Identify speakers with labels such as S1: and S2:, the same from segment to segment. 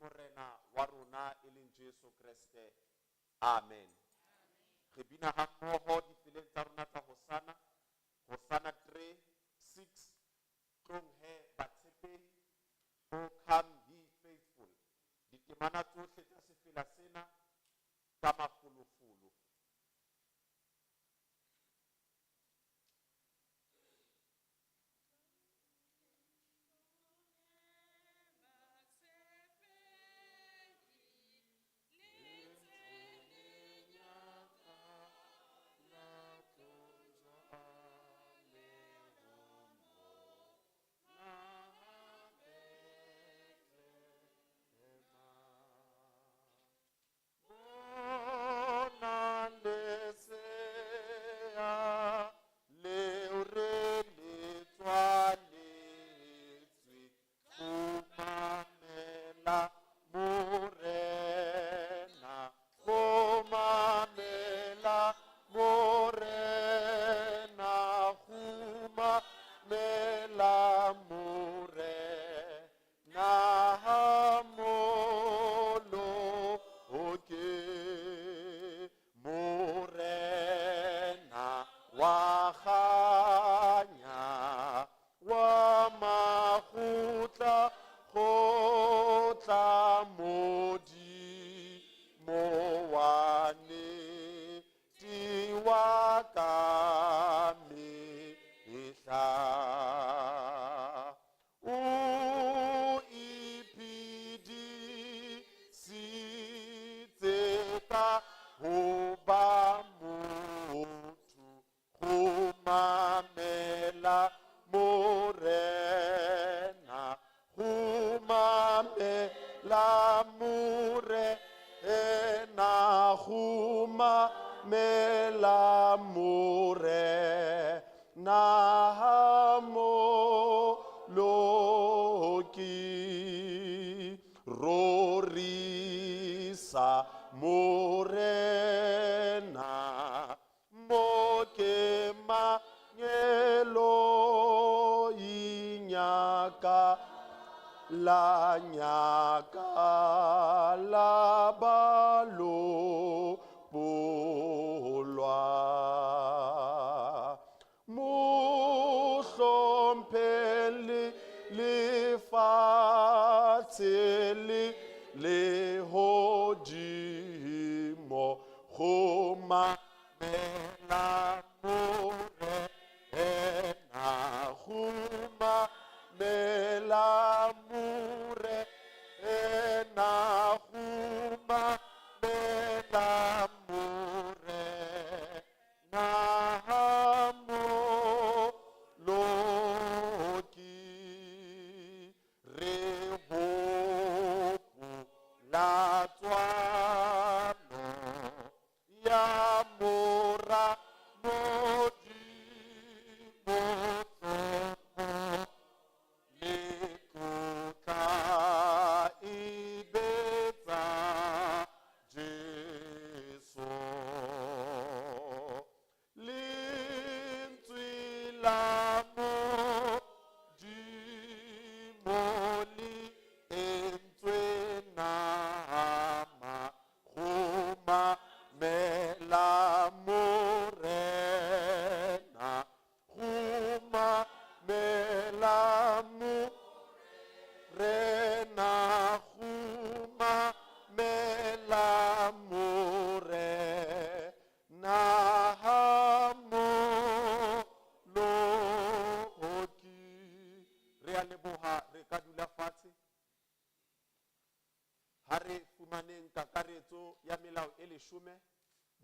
S1: Morena wa rona e leng Jesu Kreste. Amen. Re bina hammoho difeleng tsa rona tsa Hosana, Hosana 3, 6, Tlong he batshepehi, O come ye faithful. Ditemana tsohle tsa sefela sena ka mafolofolo.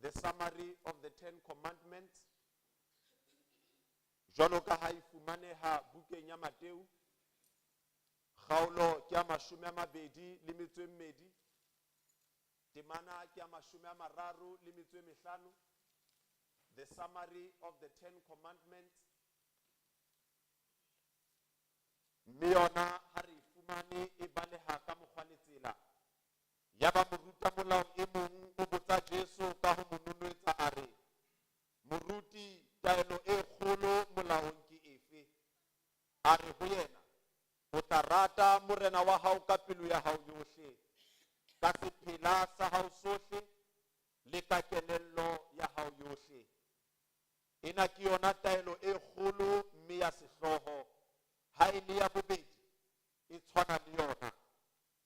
S1: The summary of the Ten Commandments. Jwalo ka ha e fumaneha bukeng ya Mateu, kgaolo ke ya 22, temana ke ya 35. The summary of the Ten Commandments. Mme yona ha re e fumane e baleha ka mokgwa le tsela. Yaba moruta molao e mong o botsa Jesu ka ho mo nonwetsa a re, Moruti, taelo e kgolo molaong ke efe? A re ho yena, O tla rata Morena wa hao ka pelo ya hao yohle, ka sephela sa hao sohle le ka kelello ya hao yohle. Ena ke yona taelo e kgolo mme ya sehlooho. Ha e le ya bobedi, e tshwana le yona.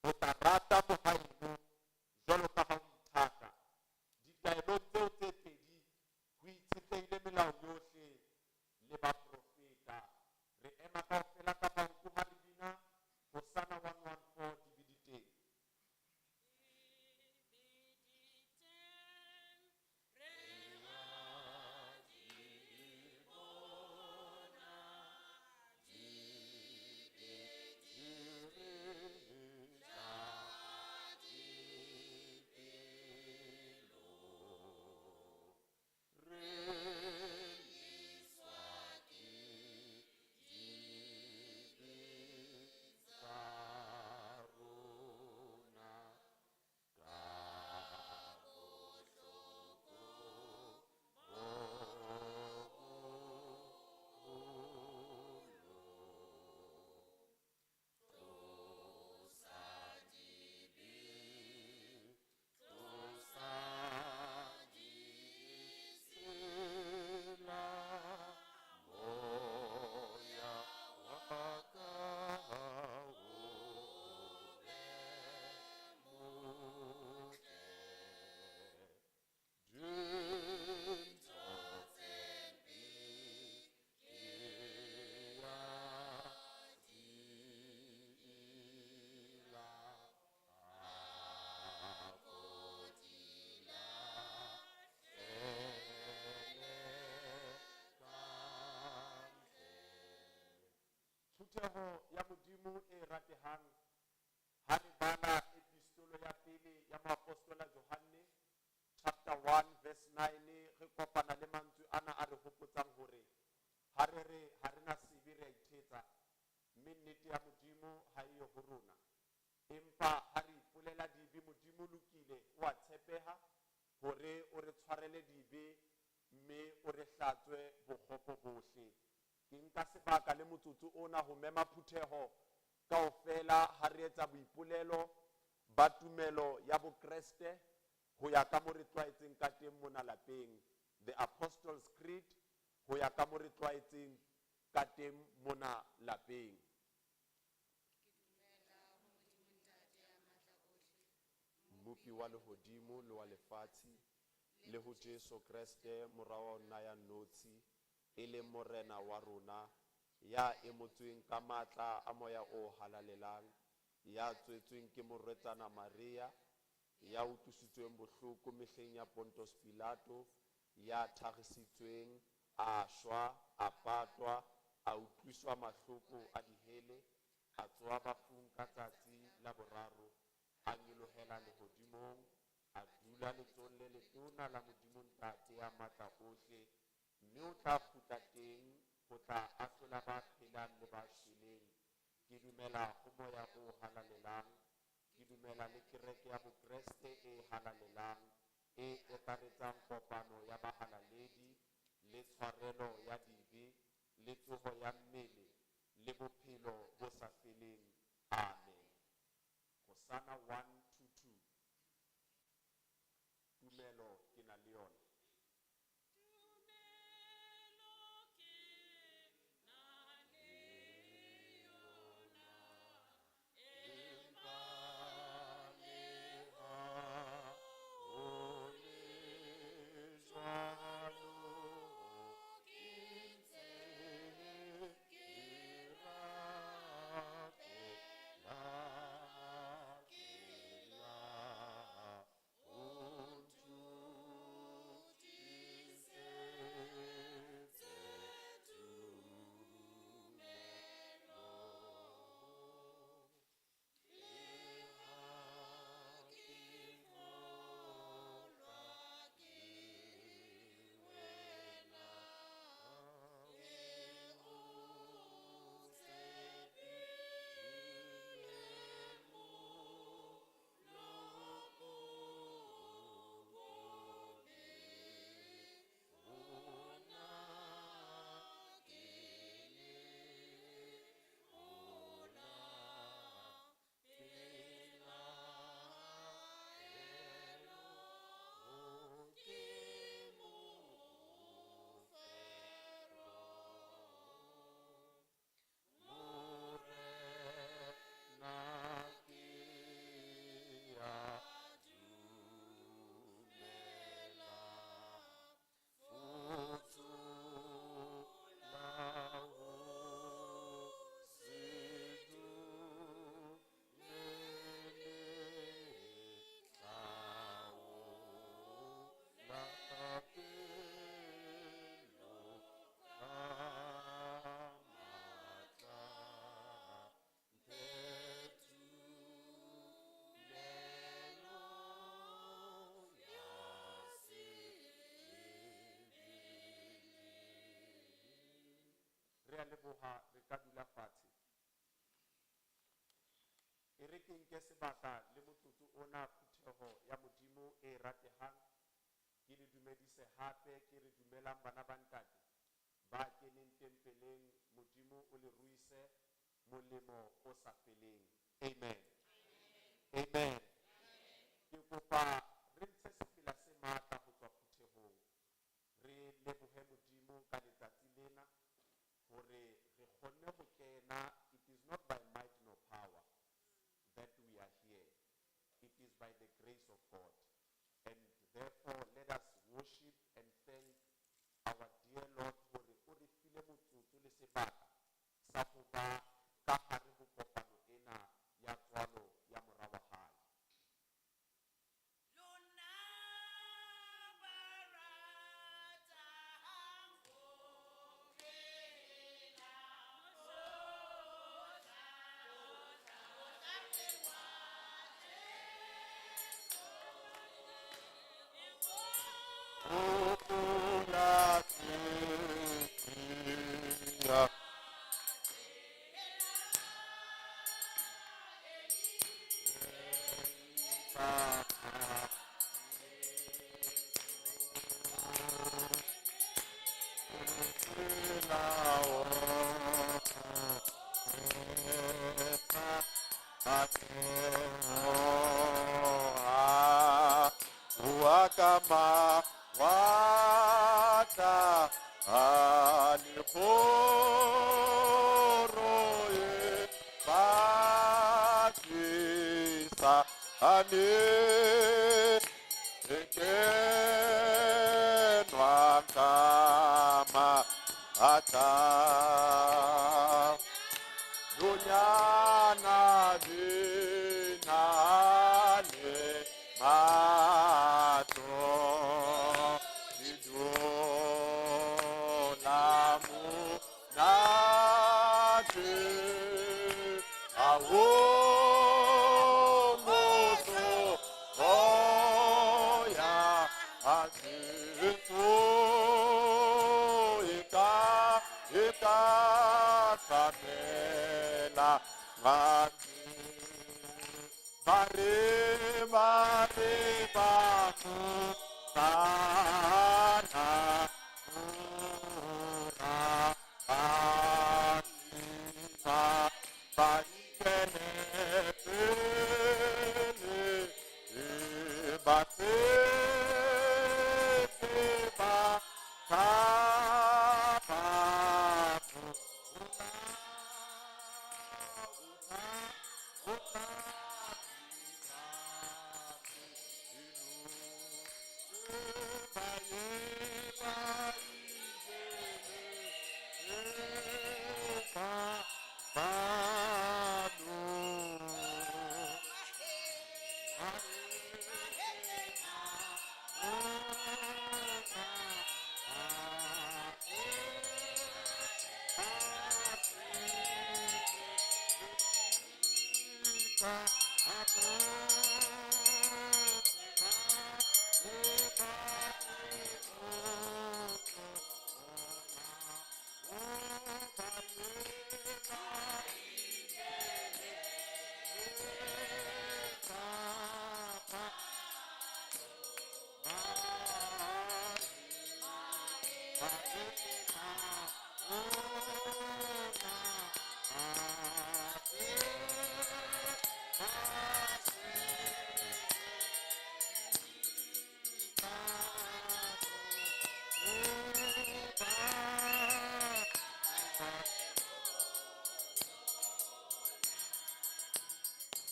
S1: O tla rata mohaeno jwalo ka ha o ithata. Ditaelong tseo tse pedi ho itshetlehile melao yohle le baprofeta. Re ema kaofela ka maoto ha re bina Hosanna 114 di biditeng. Phutheho ya Modimo e ratehang, ha re bala epistolo ya pele ya moapostola Johanne chapter 1 verse 9, re kopana le mantswe ana a re hopotsang hore ha re re ha re na sebe re a ithetsa, mme nnete ya Modimo ha eyo ho rona. Empa ha re ipolela dibe, Modimo o lokile, o a tshepeha hore o re tshwarele dibe mme o re hlatswe bokgopo bohle. Ke nka sebaka le motsotso ona ho mema phutheho kaofela ha re etsa boipolelo ba tumelo ya Bokreste ho ya ka mo re tlwaetseng ka teng mona lapeng. The Apostles' Creed ho ya ka mo re tlwaetseng ka teng mona lapeng. Mmopi wa lehodimo le wa lefatshe, le ho Jesu Kreste mora wa ona ya nnotshi, e leng Morena wa rona, ya emotsweng ka matla a Moya o Halalelang, ya tswetsweng ke morwetsana Maria, ya utlwisitsweng bohloko mehleng ya Pontus Pilato, ya thagisitsweng, a shwa, a patwa, a utlwiswa mahloko a dihele, a tsoha bafung ka tsatsi la boraro, a nyolohela lehodimong, a dula letsohong le letona la Modimo Ntate ya matla ohle, mme o tla kgutla teng ho tla ahlola ba phelang le ba shweleng. Ke dumela ho Moya o Halalelang, ke dumela le kereke ya Bokreste e halalelang, e ekaretsang kopano ya bahalaledi, le tshwarelo ya dibe, le tsoho ya mmele, le bophelo bo sa feleng. Amen. Hosanna 122. Tumelo ke na le yona.
S2: Tumelo ke na le yona, empa leha ho le jwalo ke ntse ke rapela, ke la o nthuse.
S1: leboha, re ka dula fatshe. E re ke nke sebaka le motsotso ona, phutheho ya Modimo e ratehang, ke le dumedise hape, ke re dumelang bana ba ntate ba keneng tempeleng. Modimo o le ruise molemo o sa feleng. Amen. Amen. Ke kopa re ntshe sefela se matla ho tswa phuthehong, re lebohe Modimo ka letsatsi lena hore re kgonne ho kena. It is not by might nor power that we are here. It is by the grace of God. And therefore, let us worship and thank our dear Lord hore o re file motsotso le sebaka sa ho ba ka hare ho kopano ena ya tswalo ya mora wa hae.
S2: Lona ba ratang ho phela,
S1: Hopola tsela. Wakama wata alikoro e bakisa ane ekenwa kama ata Dunyana dinale mato didola munate awo moso oya asintu ika ika kamela ngati bare bare baku sana ura ba ba ikele pele ba se ba ka ba una una una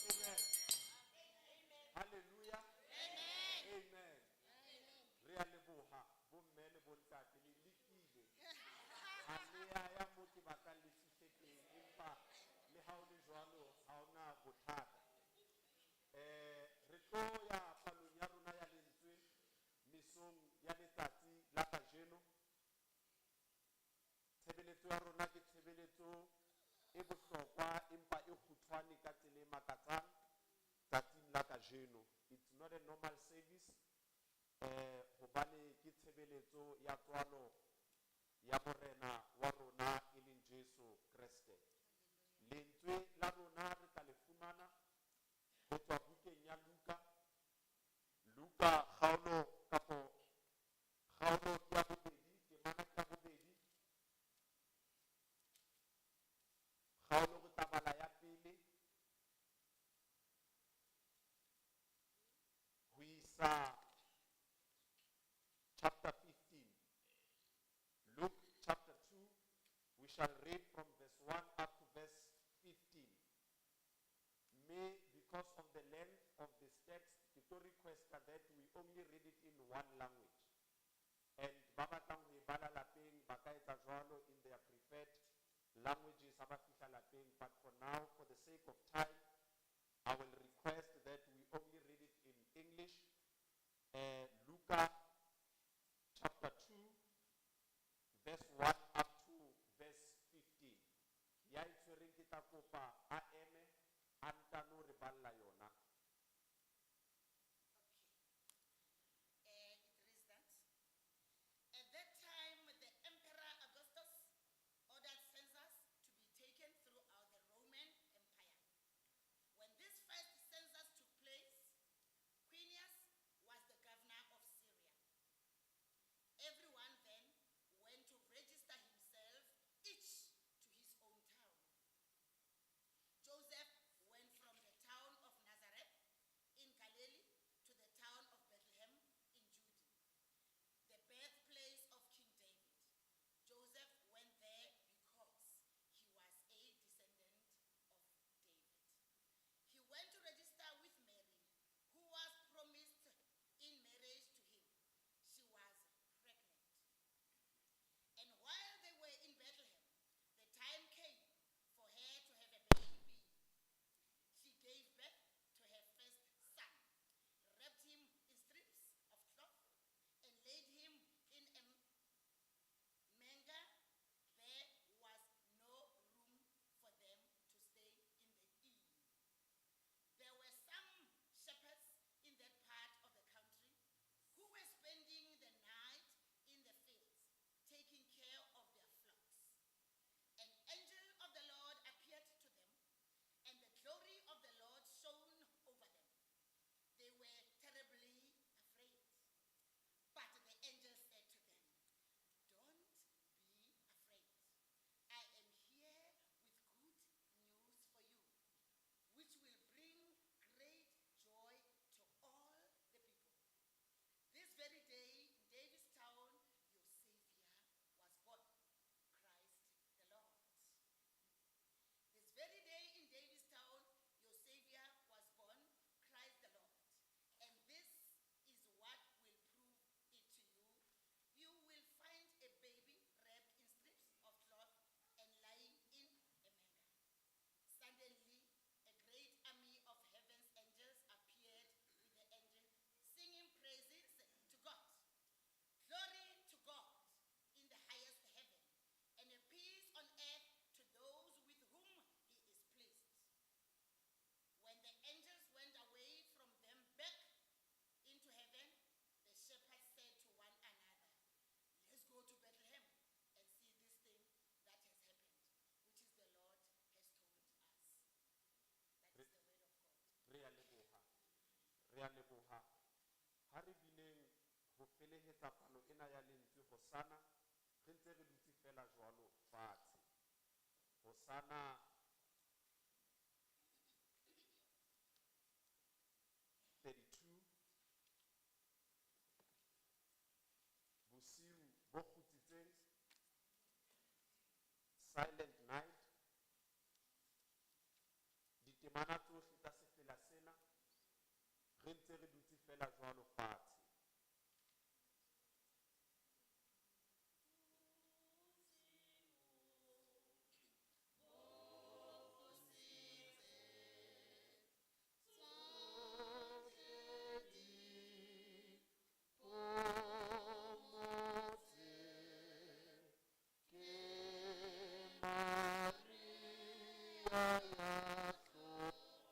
S1: Amen. Hallelujah. Amen. Re a leboha bomme le bontate, le lekile. Ha le a ya moo ke batlang le fihle teng, empa le ha ho le jwalo ha hona bothata. Re tlo ya palong ya rona ya lentswe mesong ya letsatsi la kajeno. Tshebeletso ya rona ke tshebeletso e bohlokwa empa e kgutshwane ka tsela e makatsang tsatsing la kajeno. It's not a normal service, hobane ke tshebeletso ya tswalo ya morena wa rona e leng Jesu Kreste. Lentswe la rona re tla le fumana ho tswa bukeng ya Luka. Luka kgaolo kapo kgaolo ke ya bobedi, temana ke ya bobedi. Kgaolo re tla bala ya pele ho isa chapter 15. Luke chapter 2, we shall read from verse 1 up to verse 15. May, because of the length of this text, ke tlo request that we only read it in one language. And ba batlang ho e bala lapeng, ba ka etsa jwalo in their preferred languages ha ba fihla lapeng. But for now, for the sake of time, I will request that we only read it in English. Luka chapter 2, verse 1 up to verse 15. Ya e tshwereng ke tla kopa a eme, a ntano re balla yona.
S2: Okay. It reads that. At that time, the Emperor Augustus ordered census to be taken throughout the Roman Empire. When this first census took place, Quirinius was the governor of Syria. Everyone then went to register himself, each to his own town. Joseph went from the town of Nazareth in Galilee to the town of Bethlehem in Judea, the birthplace of King David. Joseph went there because he was a descendant of David. He went to register with Mary, who was promised in marriage to him. She was pregnant. And while they were in Bethlehem, the time came for her to have a baby. She gave birth to her first son, wrapped him in strips of cloth, and laid him in a manger. There was no room for them to stay in the inn. There were some shepherds in that part of the country who were spending the night in the fields, taking care of their flocks. An angel of the Lord appeared to them, and the glory of the Lord shone over them. They were terribly afraid. But the angel said to them, Don't be afraid. I am here with good news for you, which will bring great joy to all the people. This very day in David's town, your Savior was born, Christ the Lord. This very day in David's town, your Savior was born, Christ the Lord. And this is what will prove it to you. You will find a baby wrapped in strips of cloth and lying in a manger. Suddenly, a great army of heaven's angels appeared with the angel, singing praises to God. Glory to God in the highest heaven, and a peace on earth to those with whom he is pleased. When the angels went away from them back into heaven, the shepherds said to one another, Let's go to Bethlehem and see this thing that has happened, which is the Lord has told us. That is the word of God.
S1: Re a leboha. Re a leboha. Ha re bineng ho felehetsa palo ena ya lentswe Hosana, re ntse re dutse fela jwalo fatshe. Hosana 32. Bosiu bo kgutsitseng, silent night. Ditemana tsohle tsa sefela sena re ntse re dutse fela jwalo fatshe. Ke Maria ya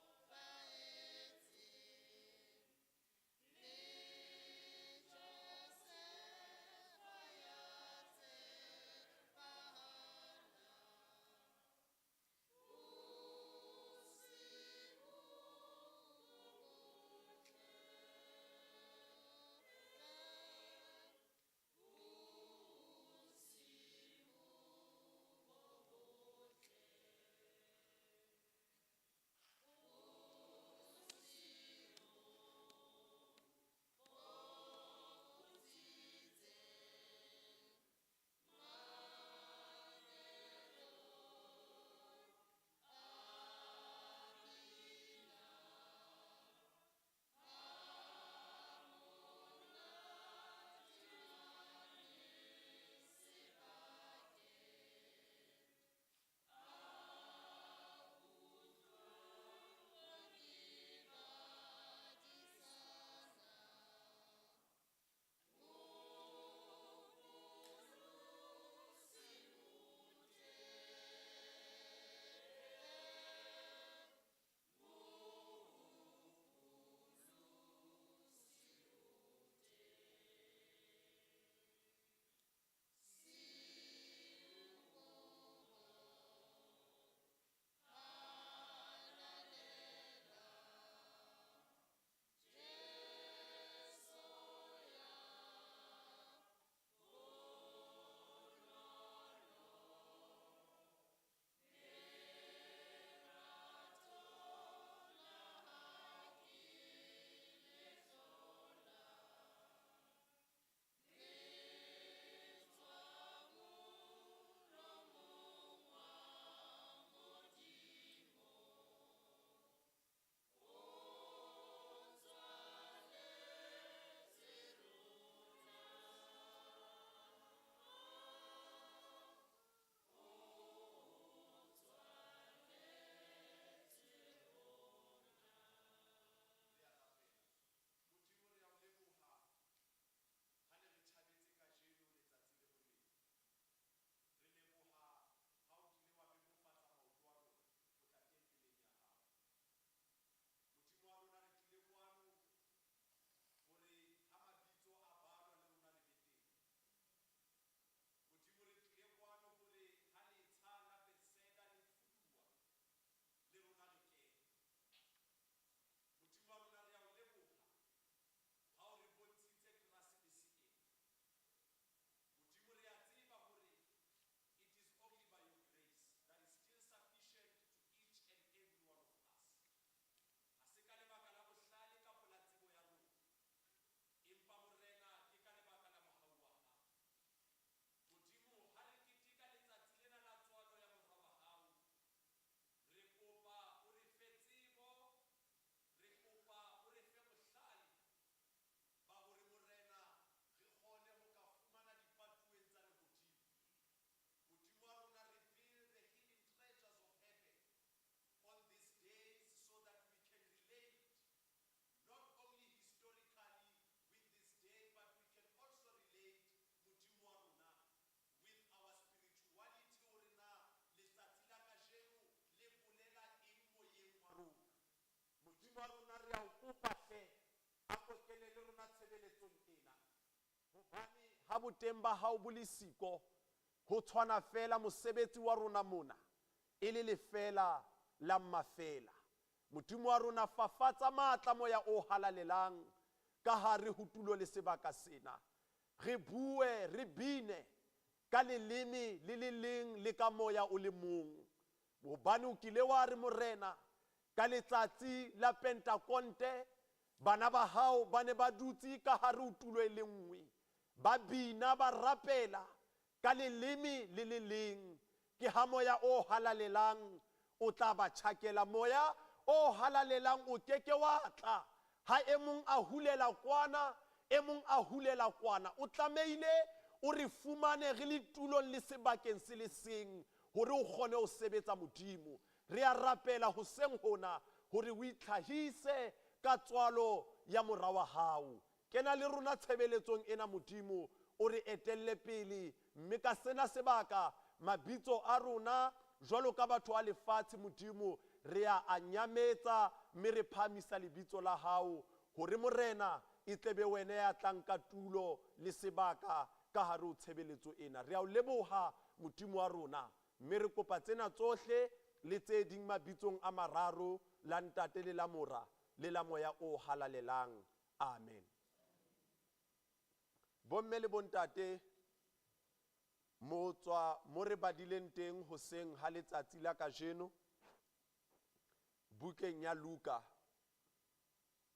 S1: Hobane ha boteng ba hao bo le siko, ho tshwana feela mosebetsi wa rona mona e le lefeela la mmafeela. Modimo wa rona, fafatsa matla Moya o Halalelang ka hare ho tulo le sebaka sena. Re bue, re bine ka leleme le le leng le ka moya o le mong. Hobane o kile wa re, Morena, ka letsatsi la Pentakonte, bana ba hao ba ne ba dutse ka hare ho tulo e le nngwe, ba bina, ba rapela ka leleme le le leng. Ke ha Moya o Halalelang o tla ba tjhakela. Moya o Halalelang o ke ke wa tla ha e mong a hulela kwana, e mong a hulela kwana. O tlamehile o re fumane re le tulong le sebakeng se le seng hore o kgone ho sebetsa Modimo. Re a rapela hoseng hona hore o itlhahise ka tswalo ya Mora wa Hao. Kena le rona tshebeletsong ena, Modimo, o re etelle pele, mme ka sena sebaka, mabitso a rona jwalo ka batho a lefatshe, Modimo, re a a nyametsa mme re phahamisa Lebitso la Hao, hore, Morena, e tle be Wena ya tla nka tulo le sebaka ka hare ho tshebeletso ena. Re a O leboha, Modimo wa rona, mme re kopa tsena tsohle le tse ding mabitsong a mararo, la Ntate le la Mora le la Moya o Halalelang. Amen. Bomme le bontate, mo tswa mo re badileng teng hoseng ha letsatsi la kajeno bukeng ya Luka.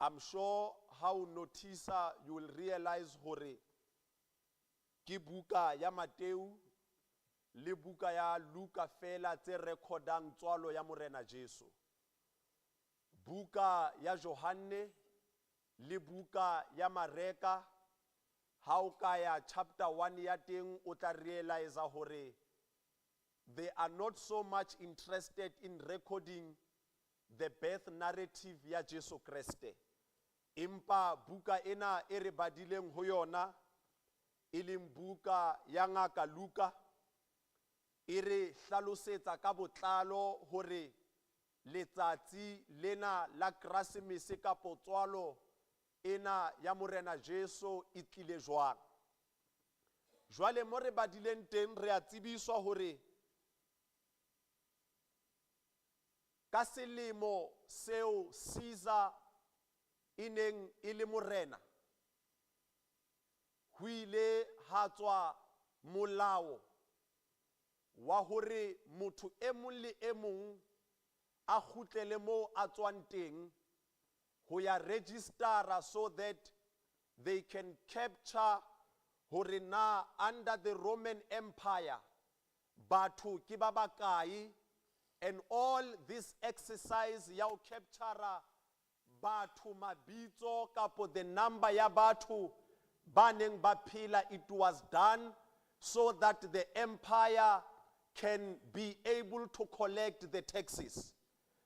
S1: I'm sure ha o notice you will realize hore ke buka ya Mateu le buka ya Luka fela tse recordang tswalo ya Morena Jesu. Buka ya Johanne le buka ya Mareka ha o ka ya chapter 1 ya teng o tla realize hore they are not so much interested in recording the birth narrative ya Jesu Kreste. Empa buka ena e re badileng ho yona e leng buka ya ngaka Luka e re hlalosetsa ka botlalo hore letsatsi lena la Krasemese kapo tswalo ena ya Morena Jesu e tlile jwang. Jwale mo re badileng teng re a tsebiswa hore ka selemo seo Caesar e neng e le morena, ho ile ha tswa molao wa hore motho e mong le e mong a kgutlele moo a tswang teng ho ya registera so that they can capture hore na under the Roman Empire batho ke ba bakae, and all this exercise ya ho capture batho mabitso kapo the number ya batho ba neng ba phela, it was done so that the empire can be able to collect the taxes.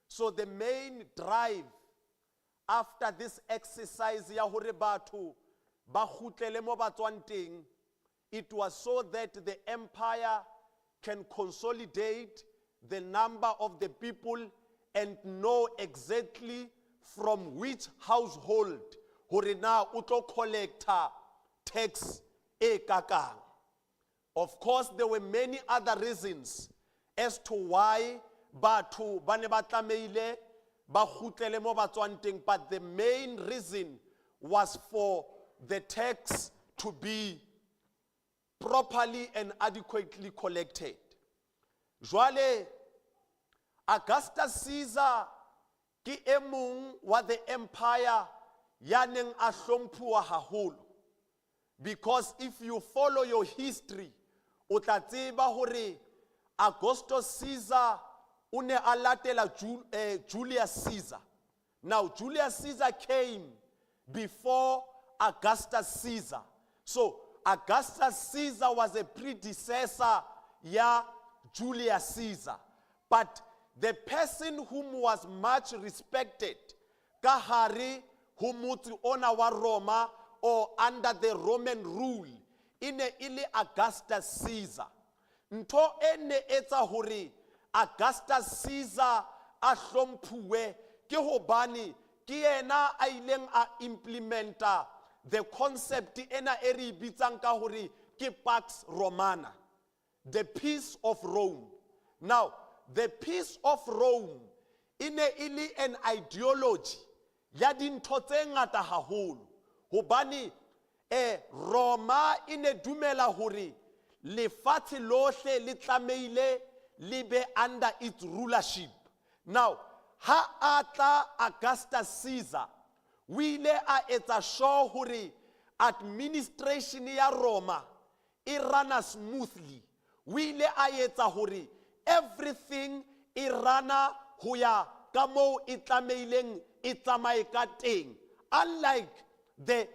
S1: So the main drive after this exercise ya hore batho ba kgutlele mo ba tswang teng, it was so that the empire can consolidate the number of the people and know exactly from which household hore na o tlo collecta tax e kakang. Of course, there were many other reasons as to why batho ba ne ba tlamehile ba kgutlele mo ba tswang teng, but the main reason was for the tax to be properly and adequately collected. Jwale Augustus Caesar ke e mong wa the empire ya neng a hlomphuwa haholo, because if you follow your history o tla tseba hore Augustus Caesar o ne a latela Julius Caesar. Now Julius Caesar came before Augustus Caesar, so Augustus Caesar was a predecessor ya Julius Caesar, but the person whom was much respected ka hare ho motse ona wa Roma or under the Roman rule e ne e le Augustus Caesar. Ntho e ne etsa hore Augustus Caesar a hlomphuwe ke hobane ke yena a ileng a implementa the concept ena e re e bitsang ka hore ke Pax Romana, the peace of Rome. Now, the peace of Rome e ne e le an ideology ya dintho tse ngata haholo, hobane Roma e ne dumela hore lefatshe lohle le tlamehile le be under its rulership. Now, ha a tla Augustus Caesar, o ile a etsa sure hore administration ya Roma e rana smoothly. O ile a etsa hore everything e rana ho ya ka moo e tlamehileng e tsamaye ka teng. Unlike the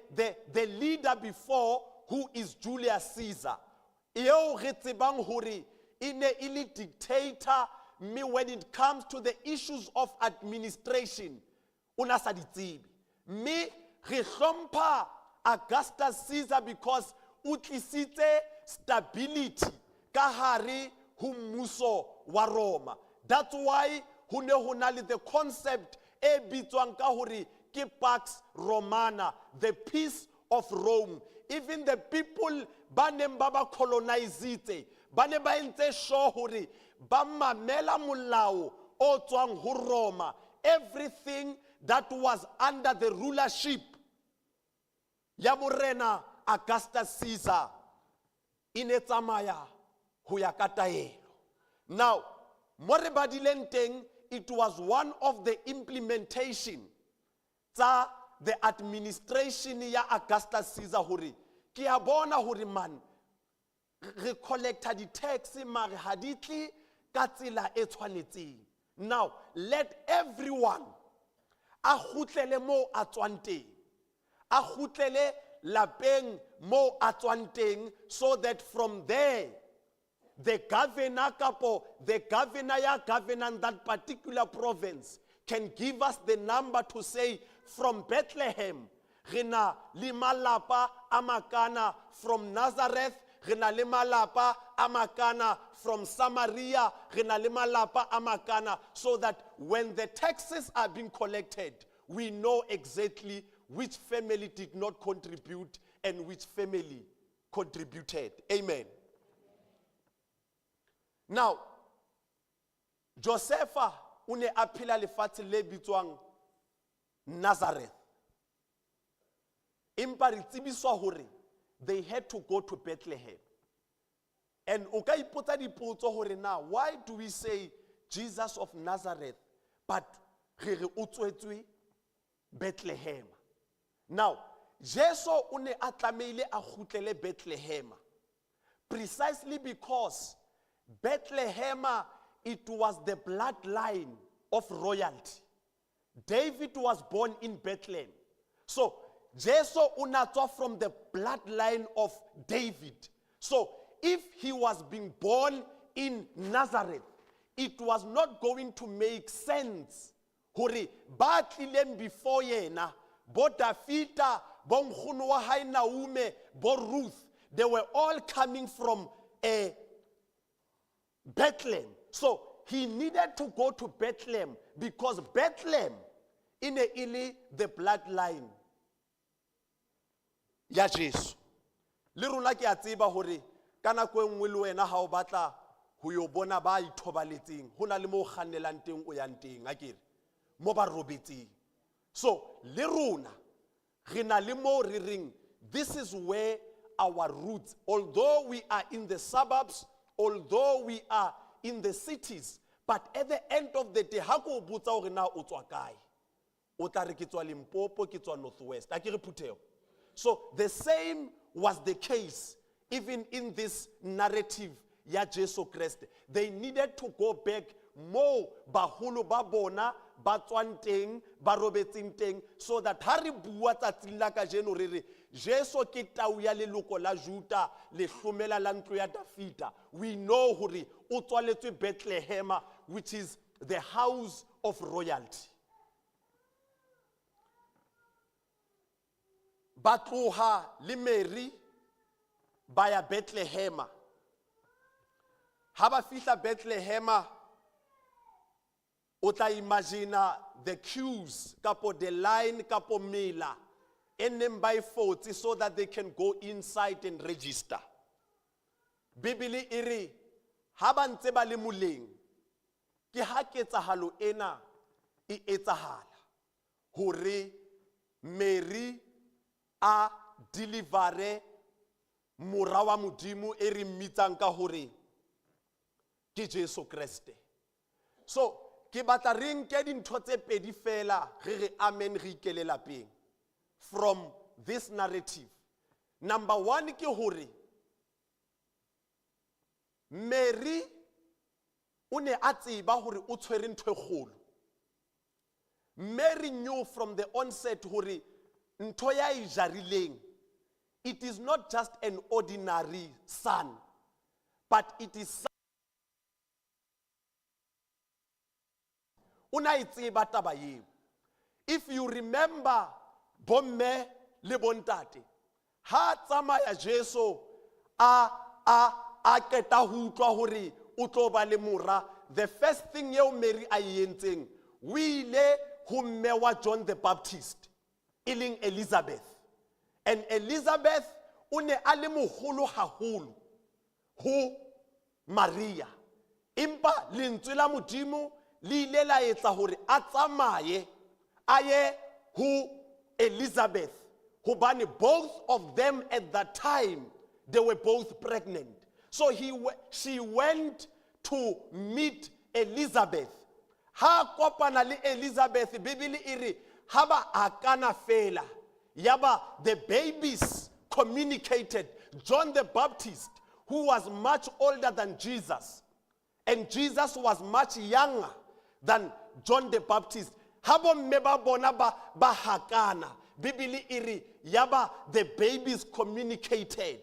S1: leader before, who is Julius Caesar, eo re tsebang hore e ne e le dictator, mme when it comes to the issues of administration, o na sa di tsebe. Mme re hlompha Augustus Caesar because o tlisitse stability ka hare ho mmuso wa Roma. That's why ho ne ho na le the concept e bitswang ka hore ke Pax Romana, the peace of Rome. Even the people ba neng ba ba colonizitse, ba ne ba entse sure hore ba mamela molao o tswang ho Roma. Everything that was under the rulership ya morena Augustus Caesar e ne tsamaya ho ya ka taelo. Now, mo re badileng teng, it was one of the implementation tsa the administration ya Augustus Caesar hore ke a bona hore man re collecta di-tax mare ha di tle ka tsela e tshwanetseng. Now, let everyone a kgutlele moo a tswang teng, a kgutlele lapeng moo a tswang teng, so that from there the governor kapo the governor ya governing that particular province can give us the number to say from Bethlehem re na le malapa a makana, from Nazareth re na le malapa a makana, from Samaria re na le malapa a makana, so that when the taxes are being collected, we know exactly which family did not contribute and which family contributed. Amen. Now, Josepha o ne a phela lefatsheng le bitswang Nazareth. Empa re tsebiswa hore they had to go to Bethlehem. And o ka ipotsa dipotso hore na why do we say Jesus of Nazareth, but re re o tswetswe Bethlehem? Now, Jesu o ne a tlamehile a kgutlele Bethlehem precisely because Bethlehem, it was the bloodline of royalty. David was born in Bethlehem. So, Jesu o na tswa from the bloodline of David. So, if he was being born in Nazareth, it was not going to make sense hore ba tlileng before yena, bo Dafita, bo nkgono wa hae Naume, bo Ruth, they were all coming from a Bethlehem. So he needed to go to Bethlehem because Bethlehem e ne e le the bloodline ya Jesu. Le rona ke a tseba hore ka nako e nngwe le wena ha o batla ho yo bona ba ithobaletseng, ho na le mo o kgannelang teng o yang teng, akere mo ba robetseng. So le rona re na le mo re reng this is where our roots, although we are in the suburbs, although we are in the cities, but at the end of the day, ha ko o botsa hore na o tswa kae, o tla re ke tswa Limpopo, ke tswa Northwest, akere phutheho. So the same was the case even in this narrative ya Jesu Kreste. They needed to go back mo baholo ba bona ba tswang teng, ba robetseng teng, so that ha re bua tsatsing la kajeno re re Jesu ke tau ya leloko la Juda, lehlomela la ntlo ya Dafita, we know hore o tswaletswe Bethlehem, which is the house of royalty. Ba tloha le Mary ba ya Bethlehem. Ha ba fihla Bethlehem, o tla imagine the queues kapo the line kapo mela E neng ba e fotse so that they can go inside and register. Bibele e re ha ba ntse ba le moleng ke ha ketsahalo ena e etsahala hore Mary a delivere mora wa Modimo e re mmitsang ka hore ke Jesu Kreste. So ke batla re nke dintho tse pedi fela re re amen re ikele lapeng from this narrative. Number 1 ke hore Mary o ne a tseba hore o tshwere ntho e kgolo. Mary knew from the onset hore ntho ya e jarileng, it is not just an ordinary son, but it is o na e tseba taba eo. If you remember bomme le bontate, ha tsamaya Jesu a qeta ho utlwa hore o tlo ba le mora, the first thing eo Mary a e entseng, o ile ho mme wa John the Baptist, e leng Elizabeth. And Elizabeth o ne a le moholo haholo ho Maria. Empa lentswe la Modimo le ile la etsa hore a tsamaye a ye ho Elizabeth, hobane both of them at that time they were both pregnant. So she went to meet Elizabeth. Ha kopana le Elizabeth, Bibele e re ha ba akana fela, yaba the babies communicated. John the Baptist, who was much older than Jesus, and Jesus was much younger than John the Baptist. Ha bomme ba bona ba hakana, Bibele e re yaba the babies communicated.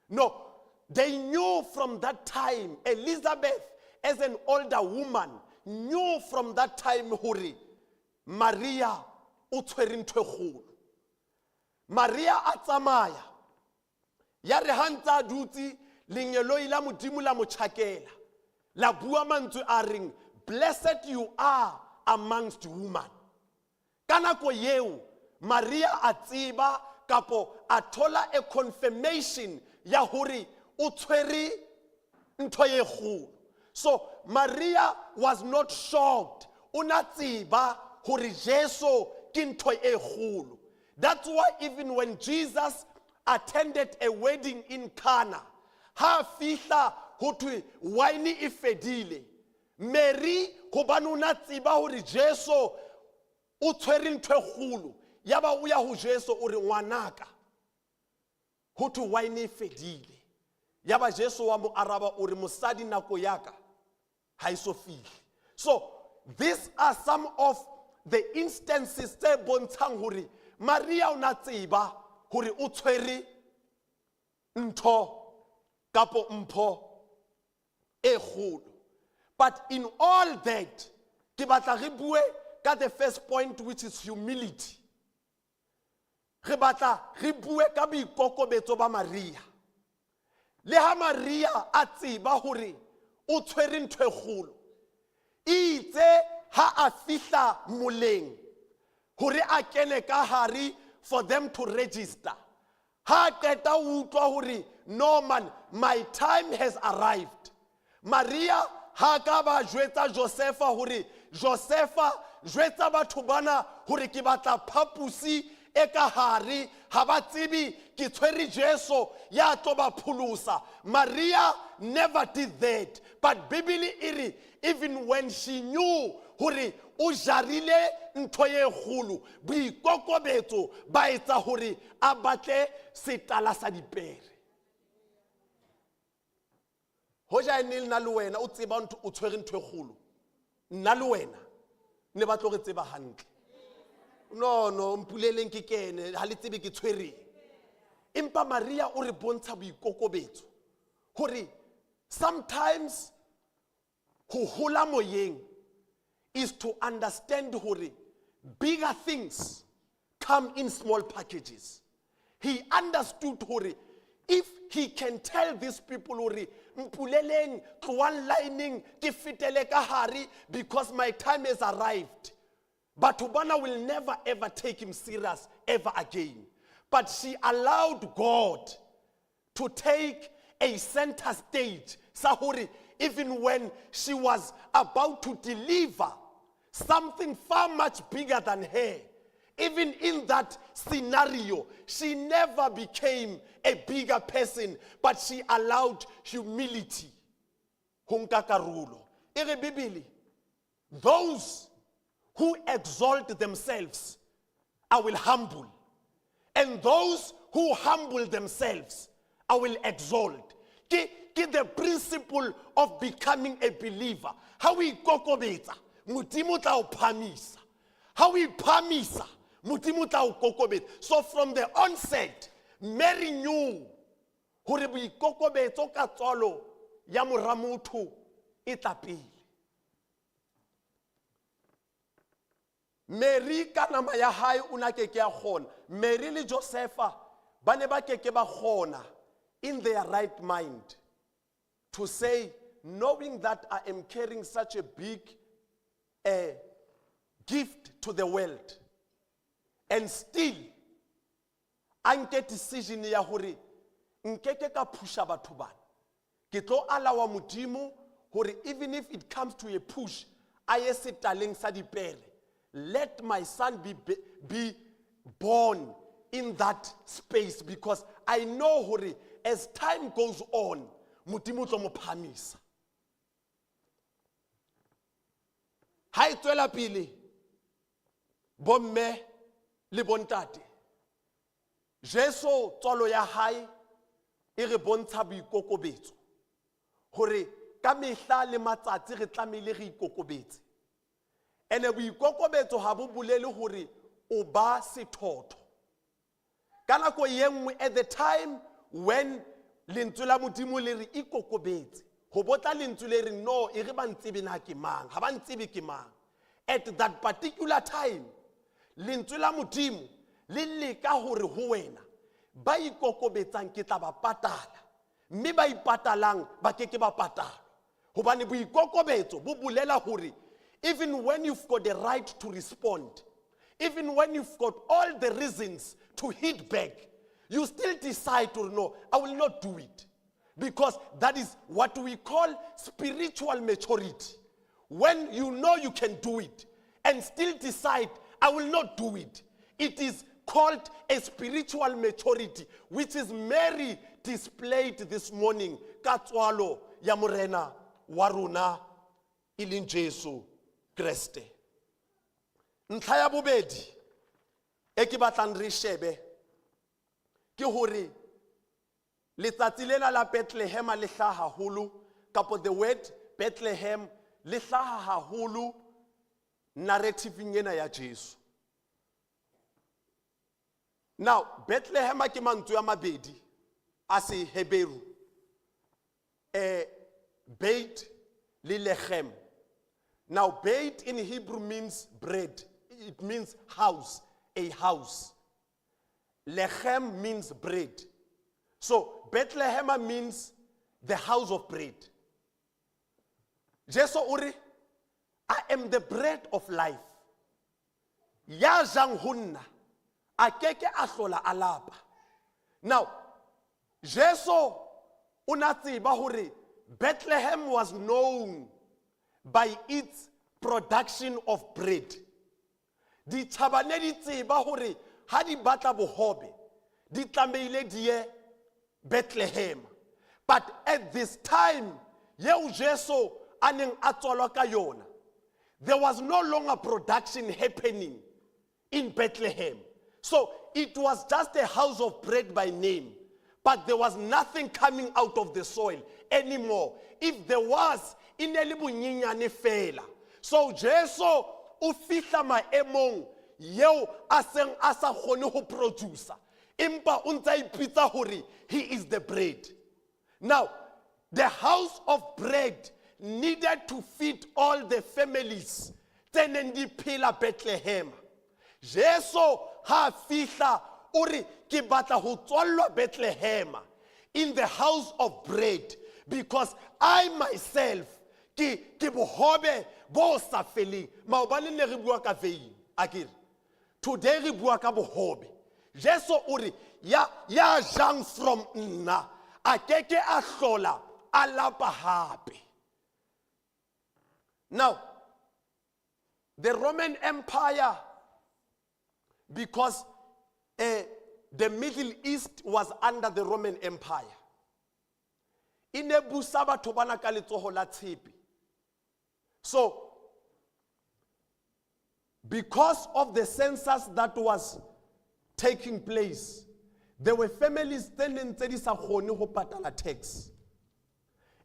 S1: No, they knew from that time, Elizabeth as an older woman knew from that time hore Maria o tshwere ntho e kgolo. Maria a tsamaya, ya re ha ntse a dutse, lengeloi la Modimo la mo tjhakela, la bua mantswe a reng, blessed you are amongst women. Ka nako eo Maria a tseba kapo a thola a confirmation ya hore o tshwere ntho e kgolo. So Maria was not shocked. O na tseba hore Jesu ke ntho e kgolo. That's why even when Jesus attended a wedding in Cana, ha fihla ho thwe wine e fedile, Mary hobane o na tseba hore Jesu o tshwere ntho e kgolo, ya ba o ya ho Jesu o re ngwanaka, ho thwe wine e fedile. Ya ba Jesu wa mo araba o re mosadi nako ya ka ha e so fihle. So these are some of the instances tse bontshang hore Maria o na tseba hore o tshwere ntho kapo mpho e kgolo. But in all that, ke batla re bue ka the first point, which is humility. Re batla re bue ka boikokobetso ba Maria. Le ha Maria a tseba hore o tshwere ntho e kgolo, itse ha a fihla moleng hore a kene ka hare for them to register, ha qeta o utlwa hore no man, my time has arrived. Maria ha ka ba jwetsa Josefa hore Josefa jwetsa batho bana hore ke batla phapusi e ka hare, ha ba tsebe ke tshwere Jesu ya tlo ba pholosa. Maria never did that, but Bibele e re even when she knew hore o jarile ntho e kgolo, boikokobetso ba etsa hore a batle setala sa dipere. Hoja e ne le nna le wena o tseba ntho, o tshwere ntho e kgolo, nna le wena ne ba tlo re tseba hantle. No, no, mpuleleng ke kene, ha le tsebe ke tshwereng. Empa Maria o re bontsha boikokobetso hore sometimes ho hola moyeng is to understand hore bigger things come in small packages. He understood hore if he can tell these people hore mpuleleng tloang lining ke fetele ka hare because my time has arrived.
S3: Batho bana will never ever take him serious ever again. But she allowed God to take a center stage. Sa hore even when she was about to deliver something far much bigger than her, even in that scenario, she never became a bigger person, but she allowed humility ho nka karolo. E re Bibele, those who exalt themselves, I will humble. And those who humble themselves, I will exalt. Ke the principle of becoming a believer. Ha o ikokobetsa, Modimo o tla o phamisa. Ha o iphamisa, Modimo o tla o kokobetsa. So from the onset, Mary knew hore boikokobetso ka tswalo ya mora motho e tla pele. Mary ka nama ya hae o na ke ke a kgona. Mary le Josepha ba ne ba ke ke ba kgona in their right mind to say, knowing that I am carrying such a big gift to the world, and still a nke decision ya hore nkeke ka phusha batho bana. Ke tlo alawa Modimo hore even if it comes to a push, a ye setaleng sa dipere. Let my son be born in that space, because I know hore as time goes on, Modimo o tlo mo phamisa. Ha e tswela pele, bomme le bontate, Jesu tswalo ya hae e re bontsha boikokobetso, hore ka mehla le matsatsi re tlamehile re ikokobetse. Ene boikokobetso ha bo bolele hore o ba sethotho. Ka nako ye nngwe, at the time when lentswe la Modimo le re ikokobetse, ho botla lentswe le re no, e re ba ntsebe na ke mang, ha ba ntsebe ke mang. At that particular time, lentswe la Modimo le leka hore ho wena, ba ikokobetsang ke tla ba patala, mme ba ipatalang ba ke ke ba patalwa. Hobane boikokobetso bo bolela hore even when you've got the right to respond, even when you've got all the reasons to hit back, you still decide to no, I will not do it. Because that is what we call spiritual maturity. When you know you can do it and still decide, I will not do it. It is called a spiritual maturity, which is Mary displayed this morning. Ka tswalo ya Morena wa rona e leng Jesu Kreste. Ntlha ya bobedi e ke batlang re shebe ke hore letsatsi lena la Bethlehem le hlaha haholo, kapo the word Bethlehem le hlaha haholo narrative ena ya Jesu. Now, Bethlehem ke mantswe a mabedi a Seheberu. Beit le Lechem. Now, Beit in Hebrew means bread. It means house, a house. Lechem means bread. So, Bethlehem means the house of bread. Jesu o re, I am the bread of life. Ya jang ho nna, a ke ke a hlola a lapa. Now, Jesu o na tseba hore Bethlehem was known by its production of bread. Ditjhaba ne di tseba hore ha di batla bohobe, di tlamehile di ye Bethlehem. But at this time, yeo Jesu a neng a tswalwa ka yona, there was no longer production happening in Bethlehem. So it was just a house of bread by name, but there was nothing coming out of the soil anymore. If there was, e ne le bonyenyane fela. So Jesu o fihla maemong yeo a seng a sa kgone ho producer, empa o ntse a ipitsa hore he is the bread. Now, the house of bread needed to feed all the families tse neng di phela Bethlehem. Jesu ha fihla o re ke batla ho tswallwa Bethlehem in the house of bread, because I myself ke bohobe bo sa feleng. Maobane ne re bua ka vein. Akere today re bua ka bohobe. Jesu o re ya ya jang from nna a keke a hlola a lapa hape. Now, the Roman Empire, because the Middle East was under the Roman Empire, e ne busa batho bana ka letsoho la tshepe. So, because of the census that was taking place, there were families tse neng tse di sa kgone ho patala tax.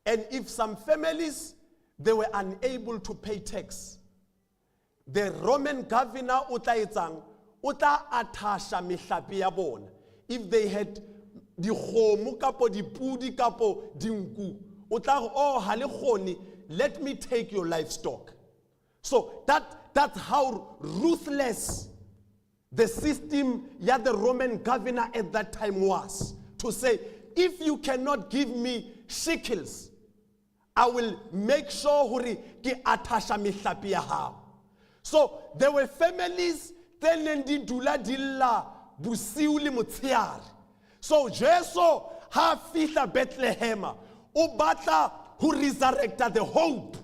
S3: And if some families, they were unable to pay tax, the Roman governor o tla etsang? O tla athasha mehlape ya bona. If they had dikgomo kapo dipudi kapo dinku, o tla re, oh, ha le kgone, let me take your livestock. So that's how ruthless the system ya the Roman governor at that time was. To say, if you cannot give me shekels, I will make sure hore ke athasha mehlape ya hao. So there were families tse neng di dula di lla bosiu le motshehare. So Jesu ha fihla Bethlehem, o batla ho resurrecta the hope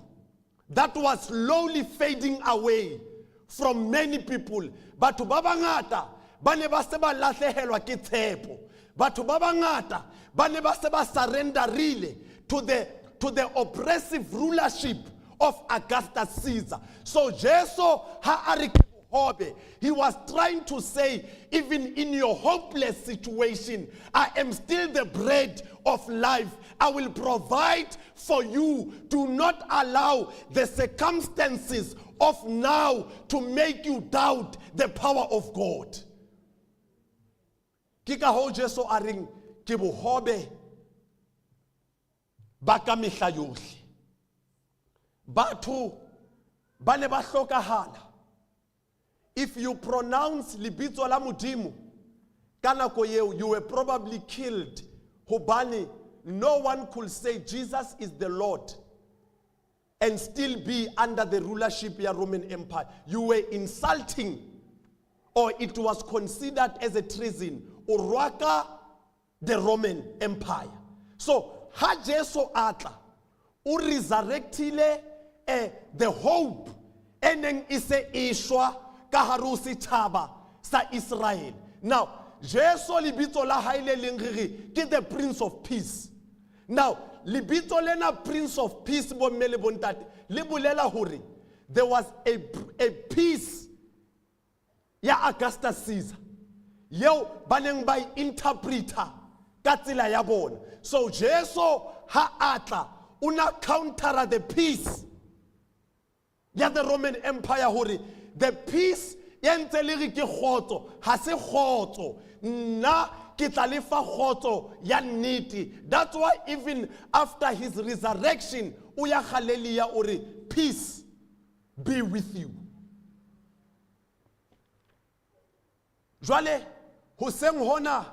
S3: that was slowly fading away from many people. Batho ba bangata ba ne ba se ba lahlehelwa ke tshepo. Batho ba bangata ba ne ba se ba surrenderile to the oppressive rulership of Augustus Caesar. So Jesu ha a re ke bohobe, he was trying to say, even in your hopeless situation, I am still the bread of life. I will provide for you. Do not allow the circumstances of now to make you doubt the power of God. Ke ka hoo Jesu a reng ke bohobe ba ka mehla yohle. Batho ba ne ba hlokahala. If you pronounce lebitso la Modimo ka nako eo, you were probably killed, hobane no one could say Jesus is the Lord and still be under the rulership ya Roman Empire. You were insulting, or it was considered as a treason. O rohaka the Roman Empire. So ha Jesu atla, o resurrectile the hope e neng e se e shwa ka hare ho setjhaba sa Israel. Now, Jesu lebitso la hae le leng re re ke the Prince of Peace. Now, lebitso lena Prince of Peace, bomme le bontate, le bolela hore there was a peace ya Augustus Caesar yeo ba neng ba e interpreta ka tsela ya bona. So Jesu ha atla, o na countera the peace ya the Roman Empire, hore the peace ya ntse le re ke kgotso ha se kgotso, nna ke tla le fa kgotso ya nnete. That's why even after his resurrection, o ya Galilea, o re, "Peace be with you." Jwale hoseng hona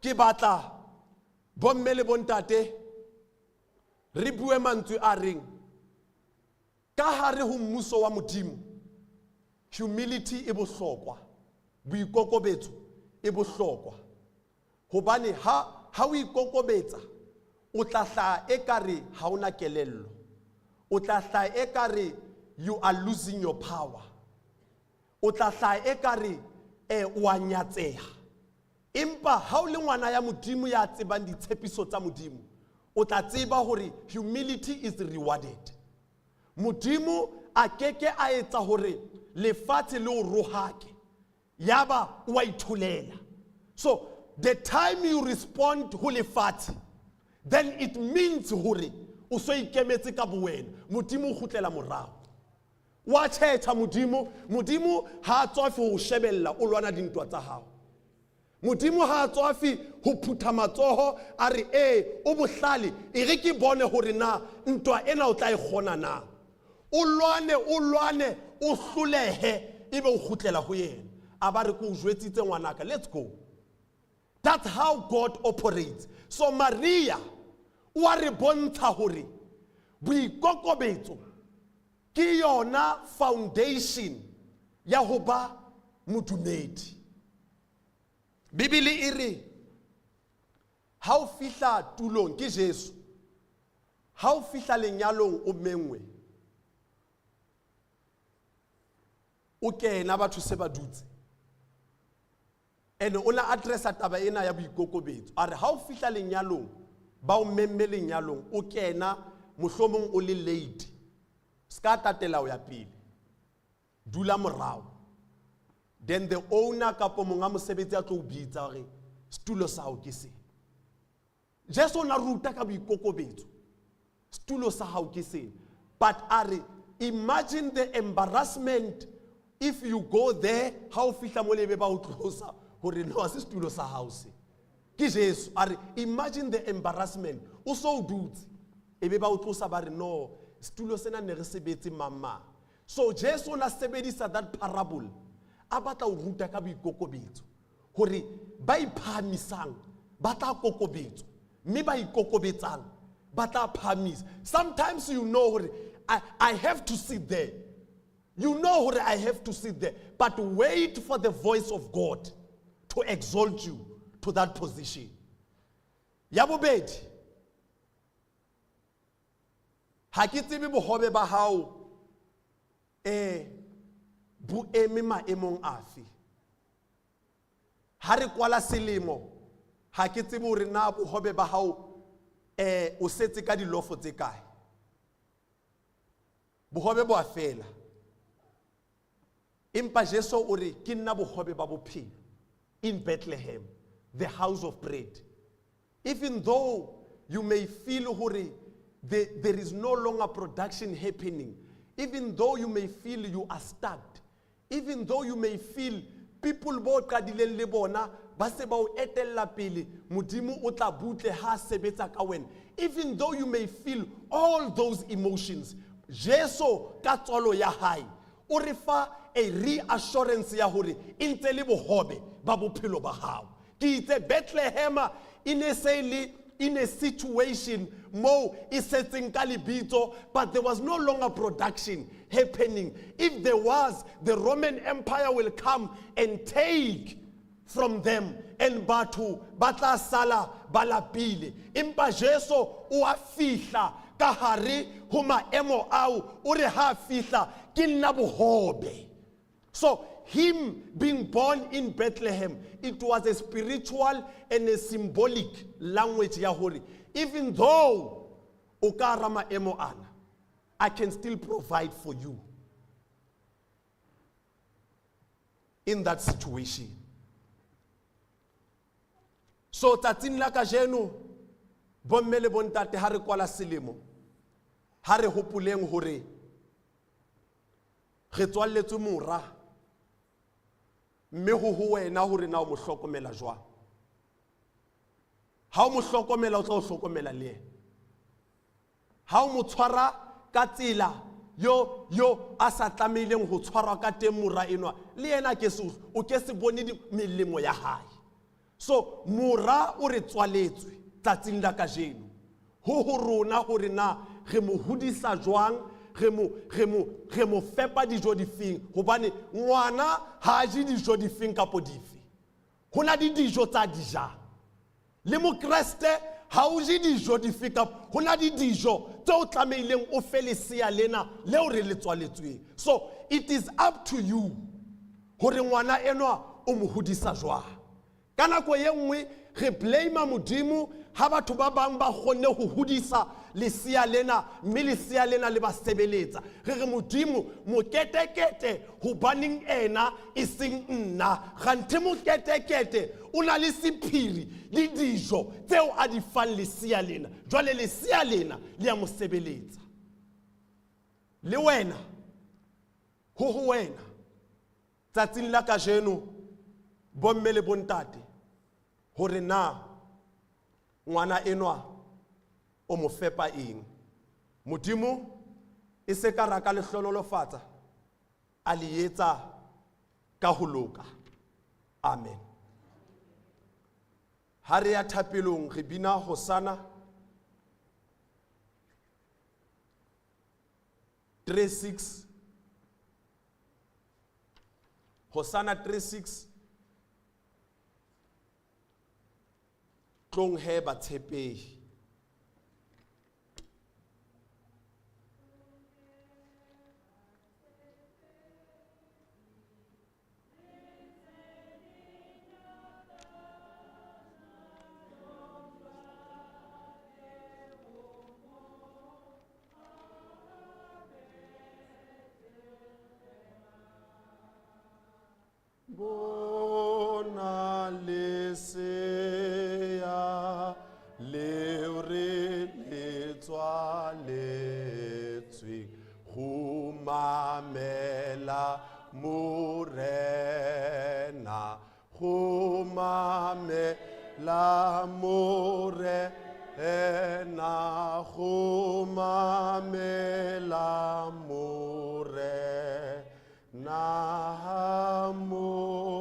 S3: ke batla bomme le bontate re bue mantswe a reng ka hare ho mmuso wa Modimo, humility e bohlokwa, boikokobetso e bohlokwa, hobane ha o ikokobetsa, o tla hlaha ekare ha ona kelello, o tla hlaha ekare you are losing your power, o tla hlaha ekare o a nyatseha. Empa ha o le ngwana ya Modimo ya tsebang ditshepiso tsa Modimo, o tla tseba hore humility is rewarded. Modimo a keke a etsa hore lefatshe le o rohake yaba o a itholela. So the time you respond ho lefatshe, then it means hore o so ikemetse ka bowena. Modimo o kgutlela morao, wa tjhetjha Modimo. Modimo ha a tswafe ho shebella o lwana dintwa tsa hao. Modimo ha a tswafe ho phutha matsoho a re, ee, o bohlale, e re ke bone hore na ntwa ena o tla e kgona na. O lwane, o lwane, o hlolehe, ebe o kgutlela ho yena, a ba re, ke o jwetsitse, ngwanaka, let's go. That's how God operates. So Maria o a re bontsha hore boikokobetso ke yona foundation. ya ho ba modumedi. Bibele e re ha o fihla tulong ke Jesu, ha o fihla lenyalong o mengwe, o kena batho se ba dutse. Ene o la addressa taba ena ya boikokobetso. A re ha o fihla lenyalong, ba o memme lenyalong, o kena mohlomong o le late. Ska tatela o ya pele. Dula morao. Then the owner kapo monga mosebetsi a tlo o bitsa hore setulo sa hao ke sena. Jesu o na ruta ka boikokobetso. Setulo sa hao ke sena. But a re, imagine the embarrassment if you go there, ha o fihla mo lebe ba o tlosa hore no, ha se setulo sa hao se. Ke Jesu a re, imagine the embarrassment. O so o dutse, e be ba o tlosa ba re no, setulo sena ne re sebetse mang mang. So Jesu o na sebedisa that parable, a batla ho ruta ka boikokobetso hore ba iphahamisang ba tla kokobetswa, mme ba ikokobetsang ba tla phahamisa. Sometimes you know hore I have to sit there. You know hore I have to sit there, but wait for the voice of God to exalt you to that position. Ya bobedi, ha ke tsebe bohobe ba hao, bo eme maemong afe. Ha re kwala selemo, ha ke tsebe hore na bohobe ba hao, o setse ka dilofo tse kae. Bohobe bo a fela. Empa Jesu o re, ke nna bohobe ba bophelo in Bethlehem, the house of bread. Even though you may feel hore there is no longer production happening, even though you may feel you are stuck, even though you may feel people bo qadileng le bona ba se ba o etella pele, Modimo o tla butle ha sebetsa ka wena. Even though you may feel all those emotions, Jesu ka tswalo ya hae o re fa a reassurance ya hore e ntse le bohobe ba bophelo ba hao. Ke itse Bethlehem e ne se le in a situation mo e setseng ka lebitso, but there was no longer production happening. If there was, the Roman Empire will come and take from them, and batho ba tla sala ba lapile. Empa Jesu o a fihla ka hare ho maemo ao, o re ha fihla ke nna bohobe. So him being born in Bethlehem, it was a spiritual and a symbolic language ya hore even though o ka hara maemo ana, I can still provide for you in that situation. So tsatsing la kajeno, bomme le bontate, ha re kwala selemo, ha re hopoleng hore re tswalletswe mora, mme ho ho wena hore na o mo hlokomela jwang. Ha o mo hlokomela, o tla o hlokomela le yena. Ha o mo tshwara ka tsela yo a sa tlamehileng ho tshwarwa ka teng mora enwa, le yena ke se, o ke se bone melemo ya hae. So mora o re tswaletswe tsatsing la kajeno. Ho ho rona hore na re mo hodisa jwang, re mo fepa dijo difeng, hobane ngwana ha a je dijo difeng kapo dife. Ho na le dijo tsa di jang. Le mokreste ha o je dijo dife kapo, ho na le dijo tse o tlamehileng o fe lesea lena leo re le tswaletsweng. So it is up to you hore ngwana enwa o mo hodisa jwang. Ka nako e nngwe re blame Modimo ha batho ba bang ba kgonne ho hodisa lesea lena, mme lesea lena le ba sebeletsa. Re re Modimo moketekete hobaneng ena e seng nna, kganthe moketekete o na le sephiri le dijo tseo a di fang lesea lena. Jwale lesea lena le a mo sebeletsa. Le wena, ho ho wena tsatsing la kajeno, bomme le bontate, hore na ngwana enwa o mo fepa eng. Modimo e se ka ra ka le hlonolofatsa, a le etsa ka ho loka. Amen. Ha re ya thapelong, re bina Hosana 3:6. Hosanna 3:6. Tlong he batshepehi. Bona lesea leo re le tswaletsweng, kgumamela Morena, kgumamela Morena, kgumamela Morena, Moloki.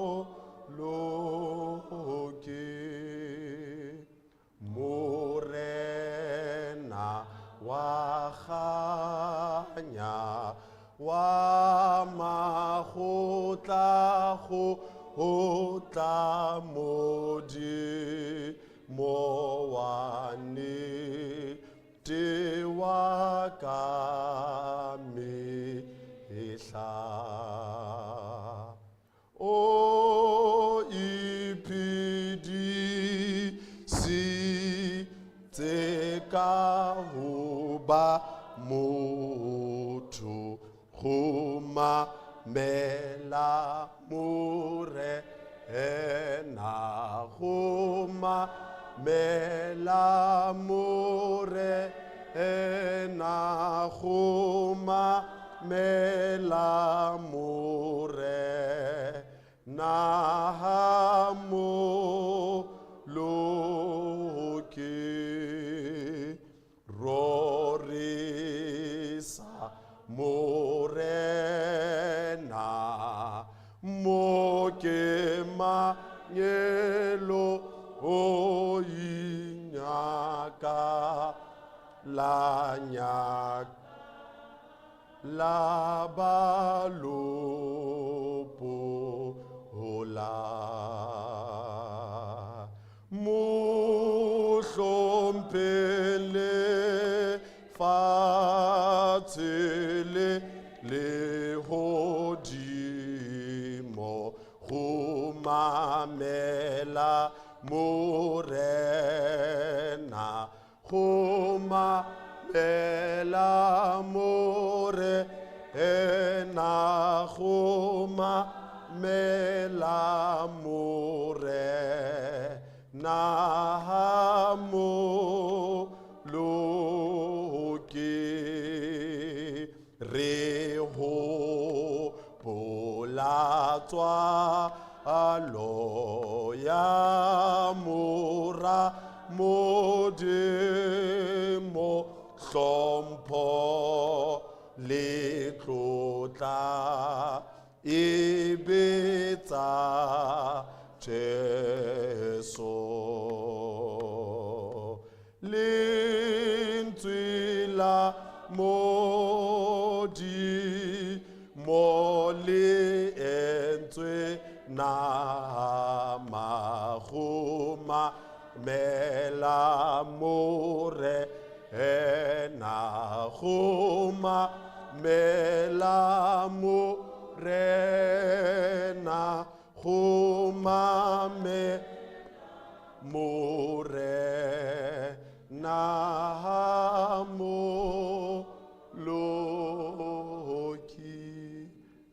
S3: Morena wa kganya, wa makgotla kgotla Modimo wa nnete wa ka mehla. O iphedisitse ka ho ba motho, kgumamela Morena, kgumamela Morena, kgumamela Morena, Moloki. Rorisa Morena, mo ke mangelo o inyaka la nyaka la balopo hola. Mo hlomphele fatshe le lehodimo, kgumamela Morena, kgumamela Morena, kgumamela Morena, Moloki. Re hopola tswalo ya Mora Modimo, hlompho le tlotla e be tsa Jesu. Lentswe la Modimo le entswe nama, kgumamela Morena, kgumamela Morena, kgumamela Morena, Moloki.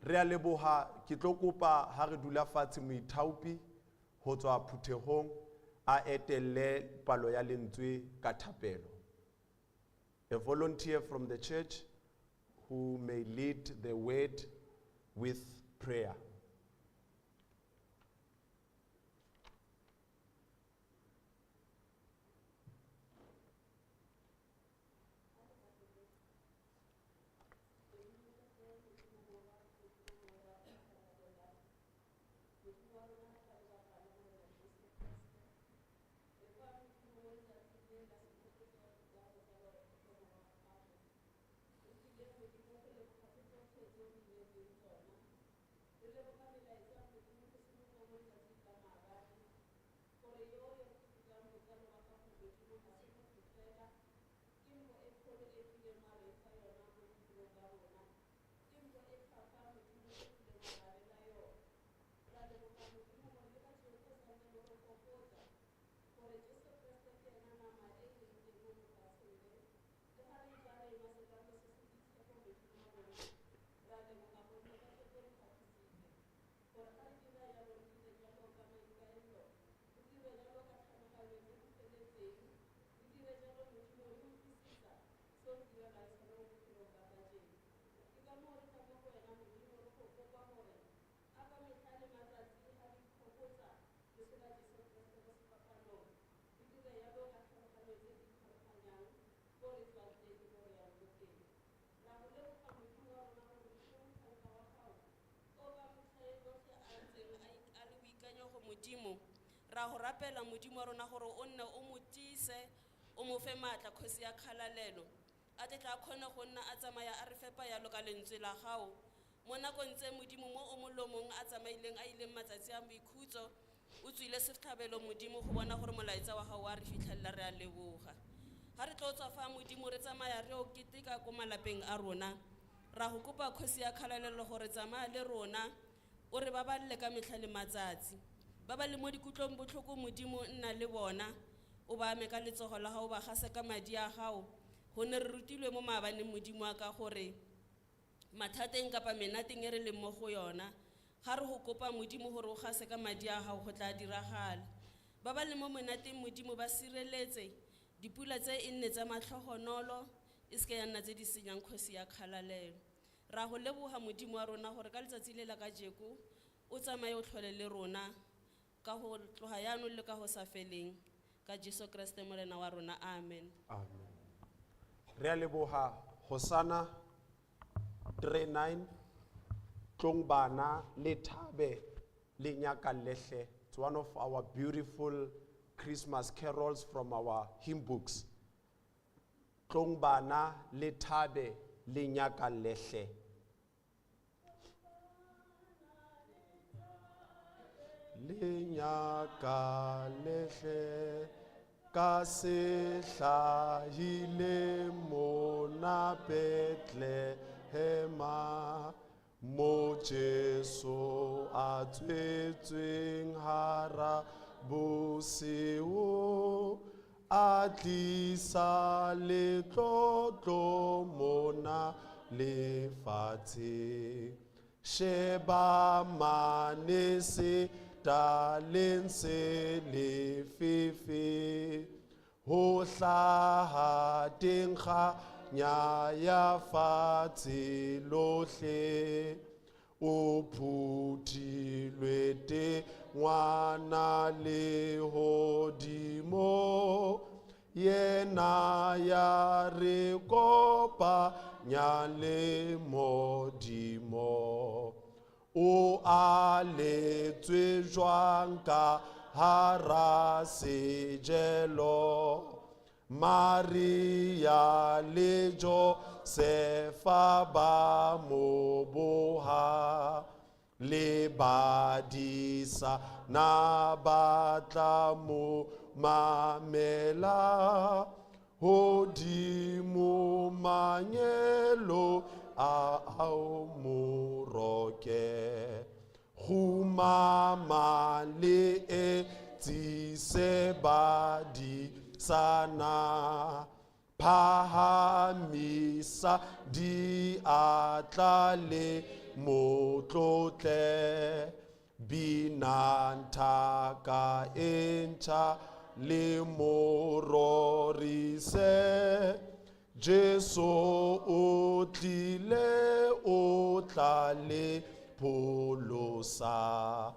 S3: Re a leboha, ke tlo kopa ha re dula fatshe moithaopi ho tswa phuthehong a etelle palo ya lentswe ka thapelo. A volunteer from the church who may lead the word with prayer.
S4: Re leboga melaetsa Ko re tswang teng le ko re yang ko teng. Ra go leboga Modimo wa rona gore Modimo motlhanka wa gago o ka metlha e yotlhe a ntseng a a le boikanyo go Modimo. Ra go rapela Modimo wa rona gore o nne o mo tiise, o mo fe maatla kgosi ya kgalalelo. A tle tla kgone go nna a tsamaya a re fepa yalo ka lentswe la gago. Mo nakong tse Modimo mo o molomong a tsamaileng a ileng matsatsi a boikhutso, o tswile setlhabelo Modimo go bona gore molaetsa wa gago wa re fitlhelela re a leboga. Ga re tlo tswa fa Modimo re tsamaya re o keteka ko malapeng a rona. Ra go kopa kgosi ya kgalalelo gore tsamaya le rona, o re baballe ka metlha le matsatsi. Ba ba le mo dikutlong botlhoko Modimo nna le bona, o ba ame ka letsogo la gago, o ba gase ka madi a gago. Gonne re rutilwe mo maabaneng Modimo wa ka gore mathateng kapa menateng e re leng mo go yona, ga re go kopa Modimo gore o gase ka madi a gago go tla diragala. Ba ba leng mo monateng Modimo ba sireletse, dipula tse e nne tsa matlhogonolo, e seke ya nna tse di senyang kgosi ya kgalalelo. Ra go leboga Modimo wa rona gore ka letsatsi le la kajeko o tsamaye o tlhole le rona ka go tloga jaanong le ka go sa feleng. Ka Jesu Kreste Morena wa rona, amen.
S3: Amen. Re a leboha Hosanna 39 tlong bana le thabe le nyakalle hle. It's one of our beautiful Christmas carols from our hymn books. Tlong bana le thabe le nyakalle hle. Le nyakalle hle ka se hlahile mona Bethlehema, mo Jesu a tswetsweng hara bosiu, a tlisa letlotlo mona lefatsheng. Sheba mane se taleng se lefifi, ho hlaha teng kganya ya fatshe lohle. O phuthilwe teng ngwana lehodimo, yena ya re kopanya le Modimo. O aletswe jwang ka hara sejelo, Maria le Josefa ba mo boha, le badisa na ba tla mo mamela. Hodimo manyelo a ao mo roke, kgumama le etsise badisana, phahamisa diatla le motlotle, binang thaka e ntjha le mo rorise. Jesu o tlile, o tla le pholosa.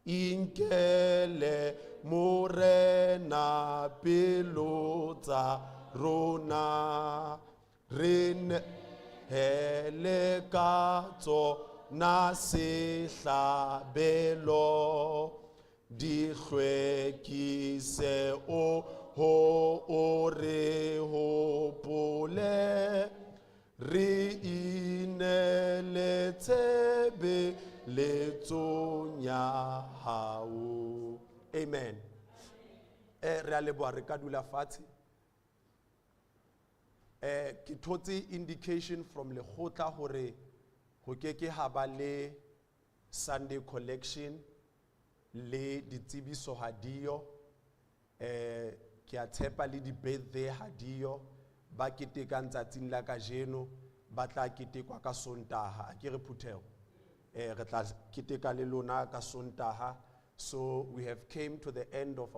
S3: Inkele Morena pelo tsa rona, re nehele ka tsona sehlabelo. Di hlwekise o ho o re hopole, re inele tshebeletsong ya hao. Amen. Re a leboha, re ka dula fatshe. Ke thotse indication from lekgotla hore ho ke ke ha ba le Sunday collection le ditsebiso ha diyo. Ke a tshepa le di-birthday ha diyo. Ba ketekang tsatsing la kajeno ba tla ketekwa ka Sontaha. A ke re phutheho? Re tla keteka le lona ka Sontaha. So we have came to the end of